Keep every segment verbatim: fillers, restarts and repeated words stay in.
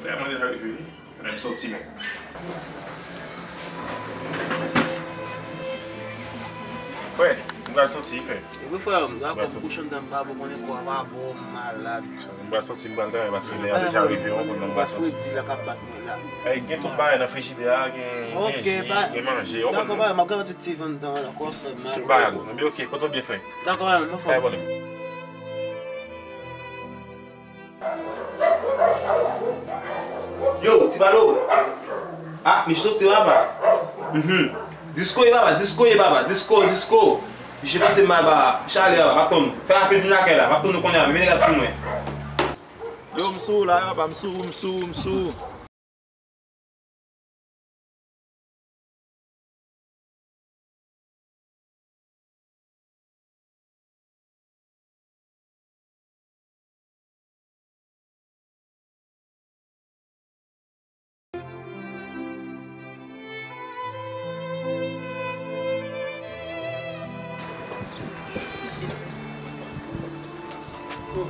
Frè mwen deja rive wi. Frè m soti menm. Frè, m pral soti frè. Epi frè m, dakò, m kouche anndan, m pa bon, konnen kò a pa bon, m malad. M pral sòti, m pral travay paske lè a deja rive, w konprann, m pral sòti. Fredi la k ap bat mwen la. Ey, gen tout bagay nan frijidè a, gen, gen ji, gen manje, w konprann. Dakò, m ap gade ti T V anndan la, kò fè m mal. Tout bagay, ok, pote w byen frè. Dakò, m anfòm. Ay, pwoblèm. Yo, ti balo. Ah, misye soti papa. Mhm. Disko ye papa, disko ye papa, disko, disko. Misye pase mal papa. Misye ale papa, m ap tann ou. Fè rapid vin lakay la, m ap tann ou kounye a, mennen gad sou mwen. Yo, m sou la, papa, m sou, m sou, m sou.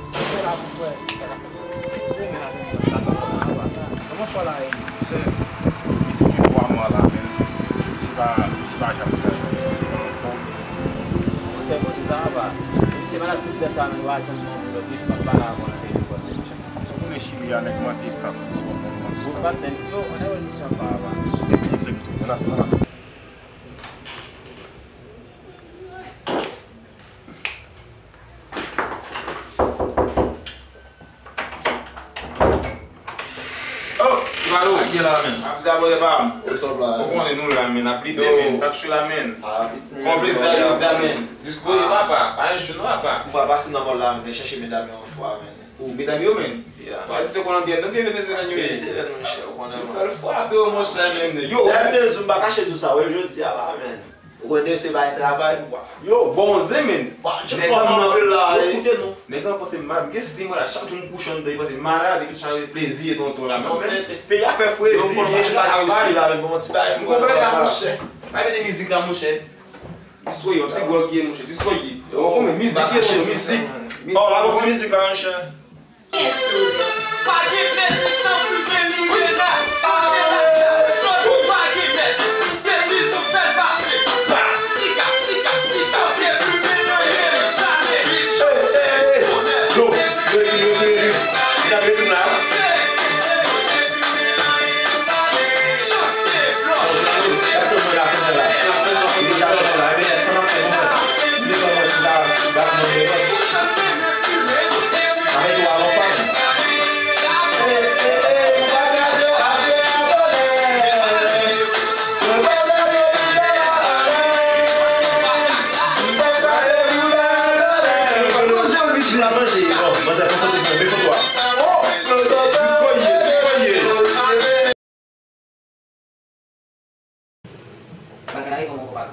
Sa k fè la, mon frè? Sa k ap fèt, monchè? Se men la, se men la. Sa k ap fèt la, papa? Kòman fò la ye? Monchè, plis ke twa mwa la, men misye pa, misye pa janm travay, misye pa anfòm. Monchè, kote sa, papa? Misye malad tout lè sa, men yo pa janm ban m lòt, wi, j p ap pale avè w nan telefòn, men. Monchè, sa w konnen Chili a, nèg manke tan. Ou pa tèt, yo, on est en mission, papa. Epi, se m tou, vwala, vwala. Oh, Tibalo. Ak gen la, men. Ap di abòne pa m. What's up la? Ou konnen nou la, men. Ap lite, men. Sa k chou la, men. Konplis sa yo di a, men. Disko ye papa. Pa yon jou non, papa. Ou pa pase nan mòl la, men. Chèche medam yo yon fwa, men. Ou medam yo, men. Yeah. Tradisyon kolonbyèn, nou gen Venezyelyen yo ye. Venezyelyen, monchè, ou konnen, men. Yo pral frape yo, monchè, men. Yo. Lè vini, yo di m pa kache di w sa, wè, jodi a la, men. Ou konnen se bay travay, yo, bon zen, men. Nèg lan anpil la, wi. Koute non. Nèg lan panse m mal, m gen sis mwa la, chak jou m kouche anndan, li panse m malad, epi chak plezi e tonton la, men. Peyi a fè fredi, vye chita nan riske la, men bon, ti bagay. M konprann la, monchè. Pa mete mizik la, monchè. Distroye, yon ti gwòg ye, monchè, distroye. Yo, men mizik ye, monchè, mizik. Oh, la, yon ti mizik la, monchè. Pa gen plezi san plimen ni rela. Anjela, Snòt ou pa gen mèt. Depi nou fè l pase. Pa, siga, siga, siga. Depi men nan ye, chale. Yo, yo, yo, yo, yo. N ap rete la. Bagay la ye kòman ou pale?